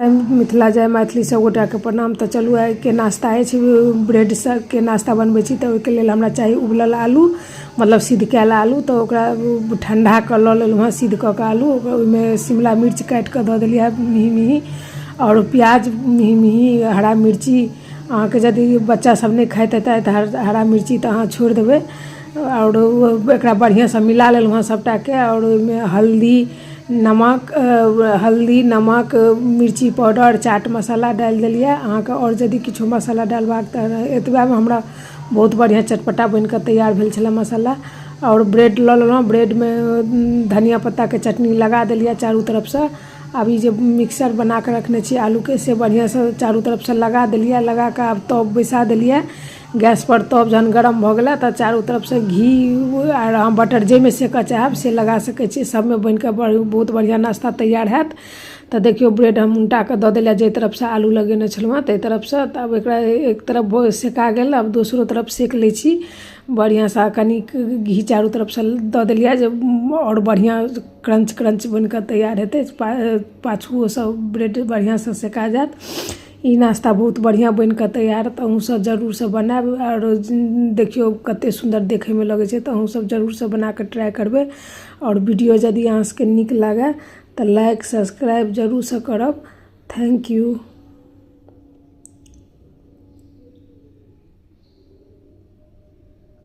मिथिला जय मैथिली सब गोटाके प्रणाम। तऽ चलू आइके नाश्ता अछि, ब्रेड सबके नाश्ता बनबै छी। तऽ ओहिके लेल हमरा चाही उबलल आलू, मतलब सिद्ध कयल आलू। तऽ ओकरा ठण्डा कऽ लऽ लेलहुँ हँ सिद्ध कऽ कऽ आलू। ओहिमे शिमला मिर्च काटि कऽ दऽ देलियै हँ मेही मेही, आओर प्याज मेही मेही, हरा मिर्ची। अहाँके यदि बच्चा सब नहि खाइत हेतै तऽ हरा मिर्ची तऽ अहाँ छोड़ि देबै। आओर एकरा बढ़िआँसँ मिला लेलहुँ हँ सबटाके। आओर ओहिमे हल्दी नमक, हल्दी नमक, मिर्ची पाउडर, चाट मसाला डालि देलियै अहाँके। आओर यदि किछो मसाला डालबाक तऽ एतबेमे हमरा बहुत बढ़िआँ चटपटा बनिकऽ तैयार भेल छलै मसाला। आओर ब्रेड लऽ लेलहुँ, ब्रेडमे धनिया पत्ताके चटनी लगा देलियै चारू तरफसँ। आब ई जे मिक्सचर बनाकऽ रखने छी आलूके, से बढ़िआँसँ चारू तरफसँ लगा देलियै। लगाकऽ आब तब बैसा देलियै गैसपर। तब जहन गरम भऽ गेलै तऽ चारू तरफसँ घी आओर अहाँ बटर जाहिमे सेकऽ चाहब से लगा सकै छी। सबमे बनिकऽ बहुत बढ़िआँ नाश्ता तैयार हैत। तऽ देखियौ, ब्रेड हम उनटाकऽ दऽ देलियै जाहि तरफसँ आलू लगेने छलहुँ हँ ताहि तरफसँ। तऽ आब एकरा एक तरफ सेका गेल, आब दोसरो तरफ सेक लै छी बढ़िआँसँ। कनिक घी चारू तरफसँ दऽ देलियै जे आओर बढ़िआँ क्रंच क्रंच बनिकऽ तैयार हेतै। पाछुओसँ ब्रेड बढ़िआँसँ सेका जायत। ई नाश्ता बहुत बढ़िआँ बनिकऽ तैयार। तऽ अहूँसभ जरूरसँ बनायब। आओर देखियौ, कतेक सुन्दर देखयमे लगै छै। तऽ अहूँसभ जरूरसँ बना कऽ ट्राइ करबै। आओर वीडियो यदि अहाँ सभके नीक लागय तऽ लाइक सब्सक्राइब जरूरसँ करब। Thank you.